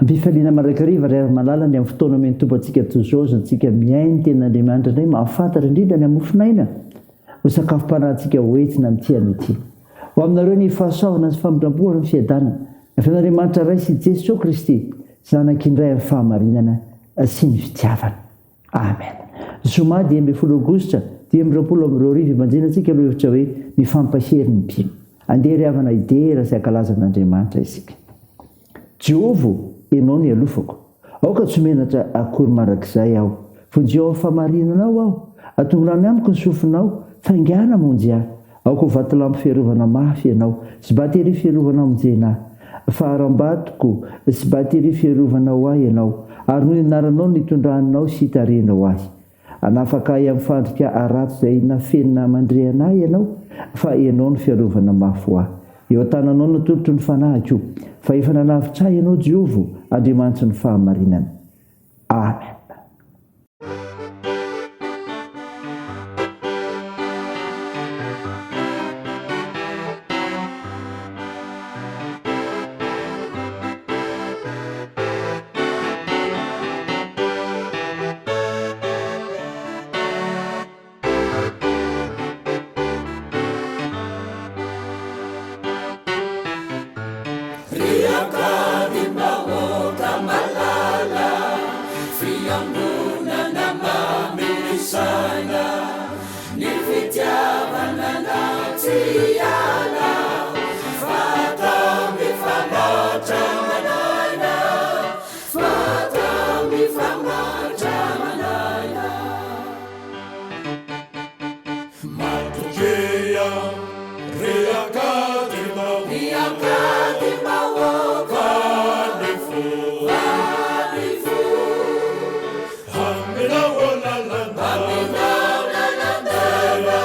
Am-pifaliana mandrakariva ry havy-malala ny amin'ny fotoana omen'ny Tompo antsika toy izao azontsika mihaino ny Tenin'Andriamanitra indray mahafantatra indrindra ny hamofon'aina ho sakafom-panahintsika ho entina amin'ity anio ity. Ho aminareo ny fahasoavana sy famindram-po ary ny fiadanana avy amin'Andriamanitra Ray sy Jesoa Kristy Zanak'indray amin'ny fahamarinana sy ny fitiavana. Amen. Zoma 15 Aogositra 2025 Ibanjina antsika lohevitra hoe Mifampahery ny mpino. Andeha ry havana hidera sy hankalaza an'Andriamanitra isika. Jehovah ô, Ianao no ialofako. Aoka tsy ho menatra akory mandrakizay aho. Vonjeo amin'ny fahamarinanao aho. Atongilano amiko ny sofinao, faingàna hamonjy ahy. Aoka ho vatolampy fiarovana mafy Ianao, sy bateria fiarovana hamonjena ahy. Faharambatoko sy bateria fiarovana ho ahy Ianao, ary noho ny anaranao no itondranao sy itarihanao ahy. Hanafaka ahy amin'ny fandrika harato izay nafenina hamandrihana ahy Ianao, fa Ianao no fiarovana mafy ho ahy. Eo an-tananao no atolotro ny fanahiko, fa efa nanavotra ahy Ianao, Jehovah, Andriamanitry ny fahamarinana. Amen. Ry Ankadimbahoaka malala, fiangonana mamy ny saina, ny fitiavana anaty ala, fa atao mifamatra aman'aina. Fata mifamatra aman'aina. Matokia, ry Ankadimbahoaka. Ry Ankadimbahoaka. Fa ny fo. Fa ny fo. Haminao lalandava. Haminao lalandava.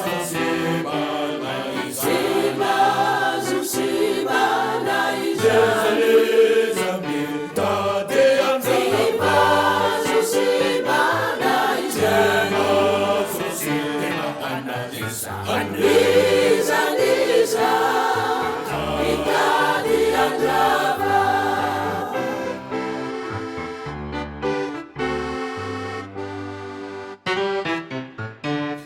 Tsy azo simbana izany. Tsy azo simbana izany. N'iza n'iza mitady anjara. Tsy azo simbana izany. Tsy azo simbana izany. N'iza n'iza mitady anjara.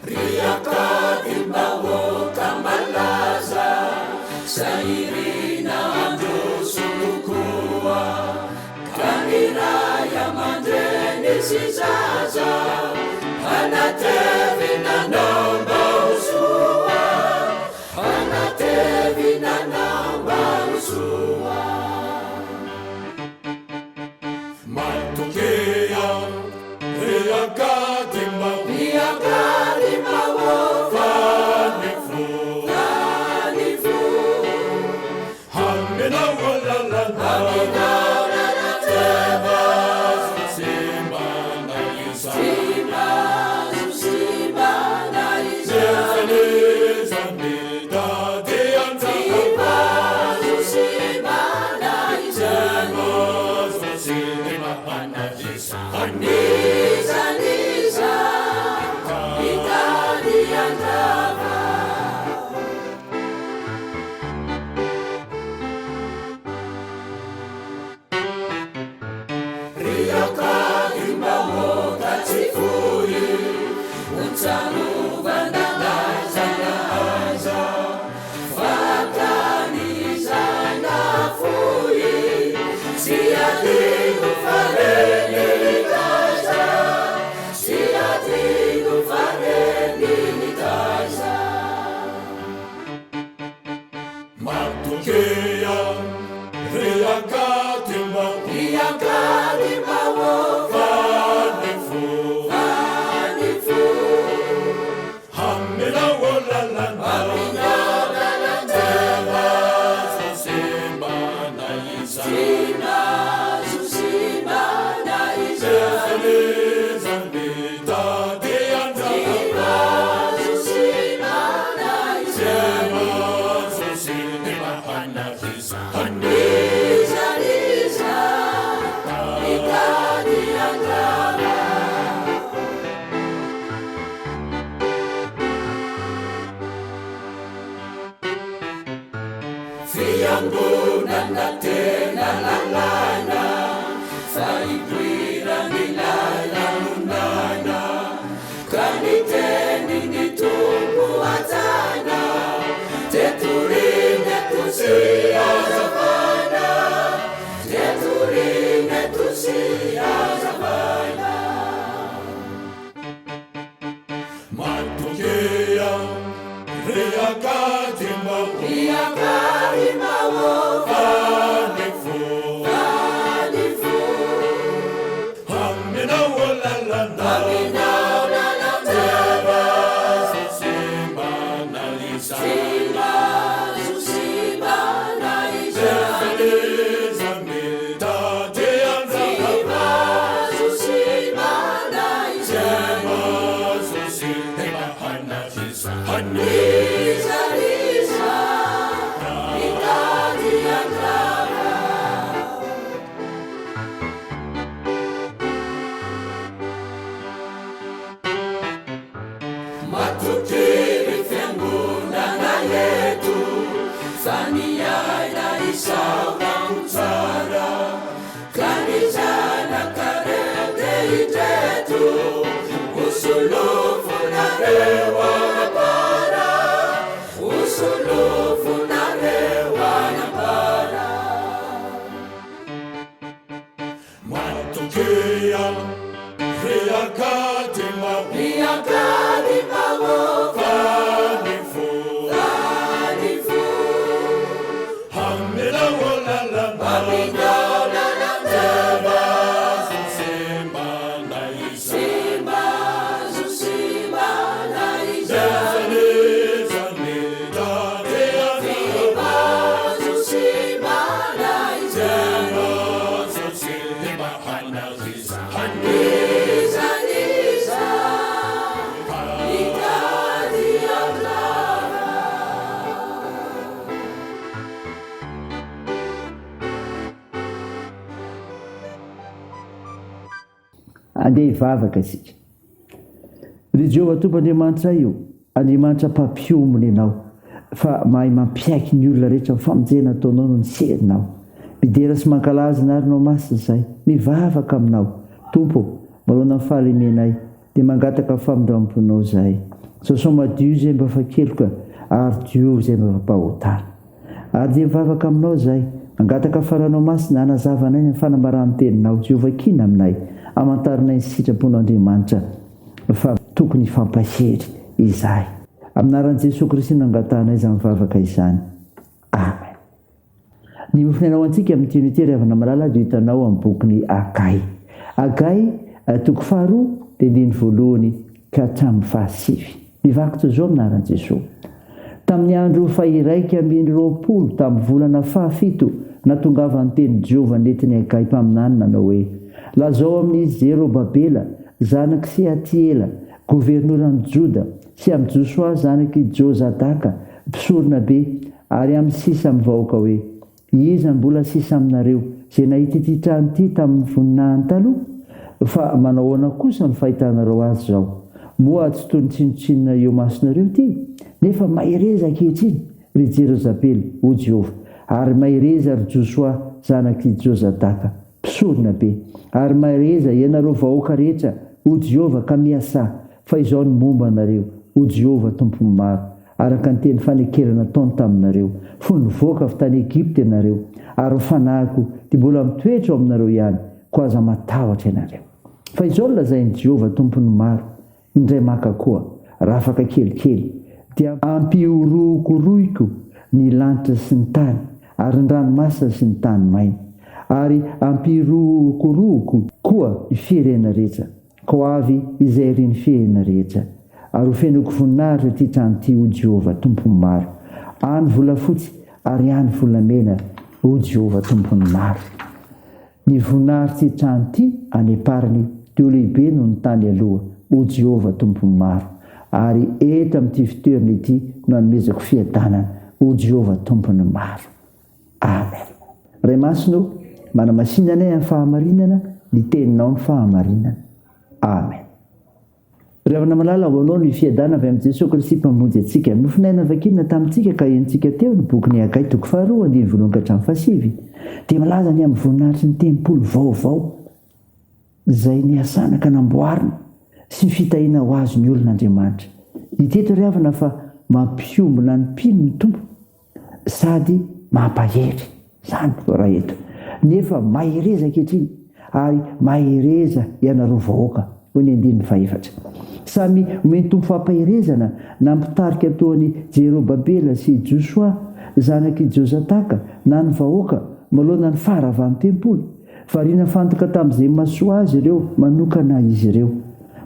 Ry Ankadimbahoaka malaza, Zay irina handroso tokoa, Ka ny ray aman-dreny sy zaza, Hanatevina anao mba ho soa, Hanatevina anao mba ho soa. Matokia, ry Ankadimbahoaka. Ry Ankadimbahoaka. Fa ny fo. Fa ny fo. Haminao lalandava. Haminao lalandava. Tsy azo simbana izany. Tsy azo simbana izany. N'iza n'iza mitady anjara. Tsy azo simbana izany. N'iza n'iza mitady handrava. Ry Ankadimbahoaka tsy foy, ho tsarovana n'aiza na aiza. Vatany izay nafoy, tsy adino fa reny nitaiza, tsy adino fa reny nitaiza. Matokia, ry Ankadimbahoaka. Ry Ankadimbahoaka. Fa ny fo. Fa ny fo. Haminao lalandava. Haminao lalandava. Tsy azo simbana izany. Tsy azo simbana izany. N'iza n'iza mitady anjara. Tsy azo simbana izany. Tsy azo simbana izany. N'iza n'iza mitady anjara. Fiangonana tena lalàna fa ipoiran'ilay lanonana ka ny tenin'ny Tompo hajaina dia torina eto sy hazavaina dia torina eto sy hazavaina. Matokia, ry Akadima ô. Ry Akadima ô, fa ny fo. Fa ny fo. Aminao lalana. Aminao lalandava. Tsy azo simbana izany. Tsy azo simbana izany. Iza mitady anjara. Tsy azo simbana izany. N'iza n'iza mitady handrava. Matokia ry fiangonana eto fa ny aina isaorako tsara ka ny zanakareo dia indreto ho solofonareo anam-para, ho solofonareo anam-para. Matokia, ry Akadima ô. Ry Akadima ô, fa ny fo. Fa ny fo. Aminao lalana. Aminao lalandava. Tsy azo simbana izany. Tsy azo simbana izany. N'iza n'iza mitady Tsy anjara. azo simbana izany. Tsy azo simbana izany. N'iza n'iza mitady handrava. Andeha hivavaka isika. Ry Jehovah Tompo Andriamanitray o, Andriamanitra mpampiombona Ianao, fa mahay mampiaiky ny olona rehetra amin'ny famonjena ataonao noho ny herinao. Midera sy mankalaza ny arinao masina izahay. Mivavaka aminao, Tompo o, manoloana ny fahalemenay, dia mangataka ny famindram-ponao izahay. Sasao madio izay mba afa-keloka, ary diovy izay mba afa-pahotana. Ary dia mivavaka aminao izahay, mangataka faranao masina hanazava anay ny fanambaran'ny teninao izay hovakiana aminay, hamantaranay ny sitraponao Andriamanitra fa tokony hifampahery izahay. Amin'ny anaran'i Jesoa Kristy no angatahanay izany vavaka izany. Amen. Ny mofon'aina ho antsika amin'ity unité ry havana malala dia hitanao amin'ny bokin'i Hagay. Hagay toko faharoa dia andininy voalohany ka hatramin'ny fahasivy. Mivaky toy izao amin'ny anaran'i Jesoa. Tamin'ny andro fahiraika ambin'ny roapolo tamin'ny volana fahafito natongavan'ny tenin'i Jehovah nentin'i Hagay mpaminany nanao hoe, Lazao amin'i Zerobabela, zanak'i Seatiela, governoran'i Joda, sy amin'i Josoa zanak'i Jozadaka, mpisoronabe, ary amin'ny sisa amin'ny vahoaka hoe, Iza mbola sisa aminareo izay nahita ity trano ity tamin'ny voninahiny taloha? Fa manao ahoana kosa ny fahitanareo azy izao? Moa tsy toy ny tsinontsinona eo imasonareo ity? Nefa mahereza ankehitriny, ry Jerozabela, hoy Jehovah, ary mahereza, ry Josoa, zanak'i Jozadaka, mpisorona be, ary mahereza, ianareo vahoaka rehetra, hoy Jehovah, ka miasà, fa izao no momba anareo, hoy Jehovah, Tompon'ny maro, araka ny teny fanekena nataony taminareo, fony nivoaka avy tany Egypta ianareo, ary ny fanahiko dia mbola mitoetra ao aminareo ihany, koa aza matahotra ianareo. Fa izao no lazain'i Jehovah, Tompon'ny maro, Indray maka koa, raha afaka kelikely, dia hampihorohorohiko ny lanitra sy ny tany, ary ny ranomasina sy ny tany maina, ary hampihorohorohiko koa ny firenena rehetra. Koa avy izay ry ny fihena rehetra, ary ho fenoiko voninahitra ity trano ity, hoy Jehovah, Tompon'ny maro. Any volafotsy ary any volamena, hoy Jehovah, Tompon'ny maro. Ny voninahitr'ity trano ity any am-parany dia ho lehibe noho ny tany aloha, hoy Jehovah, Tompon'ny maro. Ary eto amin'ity fitoerana ity no hanomezako fiadanana, hoy Jehovah, Tompon'ny maro. Amen. Ray Masina ô, manamasina anay amin'ny fahamarinana, ny Teninao ny fahamarinana. Amen. Ry havana malala, ho anao ny fiadana avy amin'i Jesoa Kristy Mpamonjy antsika. Nofonaina vakinina tamintsika ka henontsika teo ny bokin'i Hagay toko faharoa andininy voalohany ka hatramin'ny fahasivy dia milaza ny amin'ny voninahitry ny tempoly vaovao izay niasana ka namboarina sy ny fitahiana ho azon'ny olon'Andriamanitra. Hita eto ry havana fa mampiombona ny mpino ny Tompo sady mampahery. Izany no raha eto. Nefa mahereza ankehitriny ary mahereza ianareo vahoaka, hoy ny andininy fahefatra. Samy omen'ny Tompo fampaherezana na mpitarika toa an'i Jerobabela sy Josoa zanak'i Jozataka na ny vahoaka manoloana ny faharavan'ny tempoly. Variana fantoka tamin'izay mahasoa azy ireo manokana izy ireo.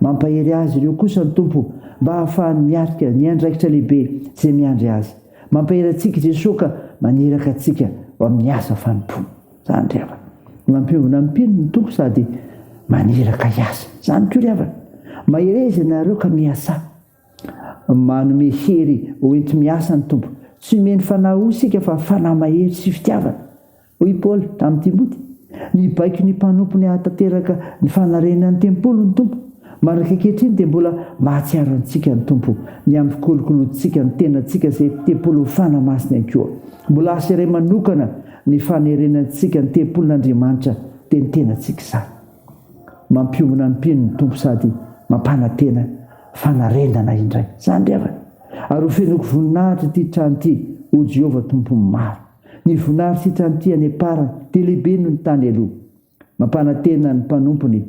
Mampahery azy ireo kosa ny Tompo mba hahafahany miatrika ny andraikitra lehibe izay miandry azy. Mampahery antsika i Jesoa ka maniraka antsika ho amin'ny asa fanompoana. Izany ry havana. Mampiombona ny mpino ny Tompo sady maniraka hiasa. Izany koa ry havana. Mahereza ianareo ka miasà. Manome hery ho enti-miasa ny Tompo. Tsy omeny fanahy osa isika fa fanahy mahery sy fitiavana. Hoy i Paoly tamin'i Timoty, Nibaiko ny mpanompony hahatanteraka ny fanarenana ny tempoly ny Tompo. Mandraka ankehitriny dia mbola mahatsiaro antsika ny Tompo, ny amin'ny fikolokoloantsika ny tenantsika izay tempolin'ny Fanahy Masina ihany koa. Mbola asa iray manokana ny fanerenantsika ny tempolin'Andriamanitra, dia ny tenantsika izany. Mampiombona ny mpino ny Tompo sady mampanantena fanarenana indray. Izany ry havana. Ary ho fenoiko voninahitra ity trano ity, hoy Jehovah Tompon'ny maro. Ny voninahitry ity any am-parany dia lehibe noho ny tany aloha. Mampanantena ny mpanompony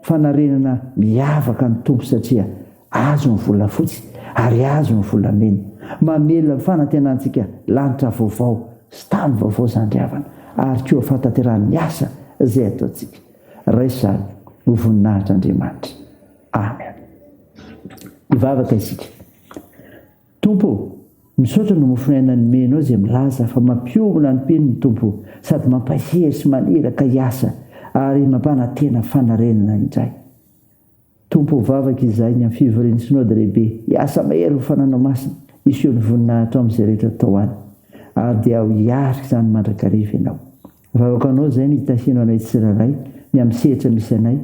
fanarenana miavaka ny Tompo satria azo ny volafotsy ary azo ny volamena. Mamelona ny fanantenantsika lanitra vaovao sy tany vaovao izany ry havana ary koa fahatanterahan'ny asa izay ataontsika. Raiso izany ho voninahitr'Andriamanitra. Amen. Hivavaka isika. Tompo ô, misaotra no mofon'aina nomenao izay milaza fa mampiombona ny mpino ny Tompo sady mampahery sy maniraka hiasa ary mampanantena fanarenana indray. Tompo ô vavaka izahay ny amin'ny fivorian'ny Synode lehibe hiasa mahery ho fananao masina hiseho ny voninahitrao amin'izay rehetra atao any ary dia ho hiarika izany mandrakariva Ianao. Vavaka anao izay ny hitahianao anay tsirairay ny amin'ny sehatra misy anay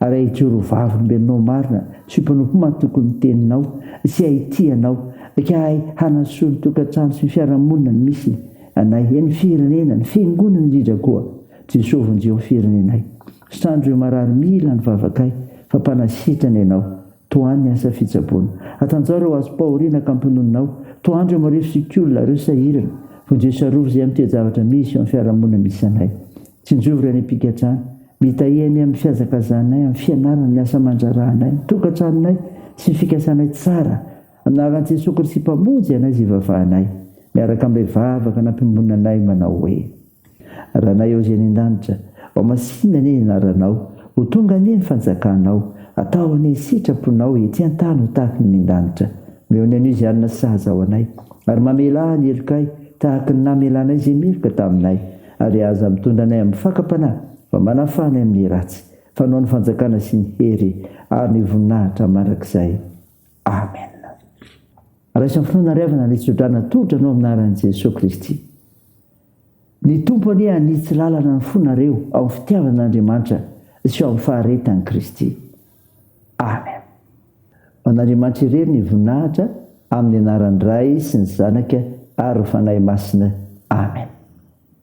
ary hahijoro ho vavolombelonao marina sy ho mpanompo matoky ny teninao sy hahitia anao ka hahay hanasoa ny tokantrano sy ny fiarahamonina misy anay eny firenena ny fiangonana indrindra koa Jesoa vonjeo ny firenenay sitrano ireo marary mila ny vavakay fa mpanasitrana ianao Tohano ny asa fitsaboana. Atanjao ireo azom-pahoriana ka ampinoninao. Tohano ireo marefo sy olona, ireo sahirana. Vonjeo sy arovy izay amin'ny toe-javatra misy eo amin'ny fiarahamonina misy anay. Tsinjovy ireo any am-pigadrana. Mitahia anay amin'ny fihazakazahanay, amin'ny fianarana, ny asa aman-draharahanay, ny tokantranonay sy ny fikasanay tsara. Amin'ny anaran'i Jesoa Kristy Mpamonjy anay izay ivavahanay, miaraka amin'ilay vavaka nampiombonana anay manao hoe. Ranay ao izay any an-danitra, ho masina anie ny anaranao, ho tonga anie ny fanjakanao, atao anie ny sitraponao ety an-tany ho tahaky ny any an-danitra. Omeo ny anio izay hanina sahaza ho anay, ary mamelà ny helokay tahaky ny namelanay izay meloka taminay, ary aza mitondra anay amin'ny fakam-panahy, fa manafaha anay amin'ny ratsy, fa Anao ny fanjakana sy ny hery ary ny voninahitra mandrakizay. Amen. Raiso amin'ny finoana ry havana ny tsodrano atolotra anao amin'ny anaran'i Jesoa Kristy. Ny Tompo anie hanitsy lalana ny fonareo ao amin'ny fitiavan'Andriamanitra sy ao amin'ny faharetan'i Kristy. Amen. Ho an'Andriamanitra irery ny voninahitra amin'ny anaran'ny Ray sy ny Zanaka ary ny Fanahy Masina. Amen.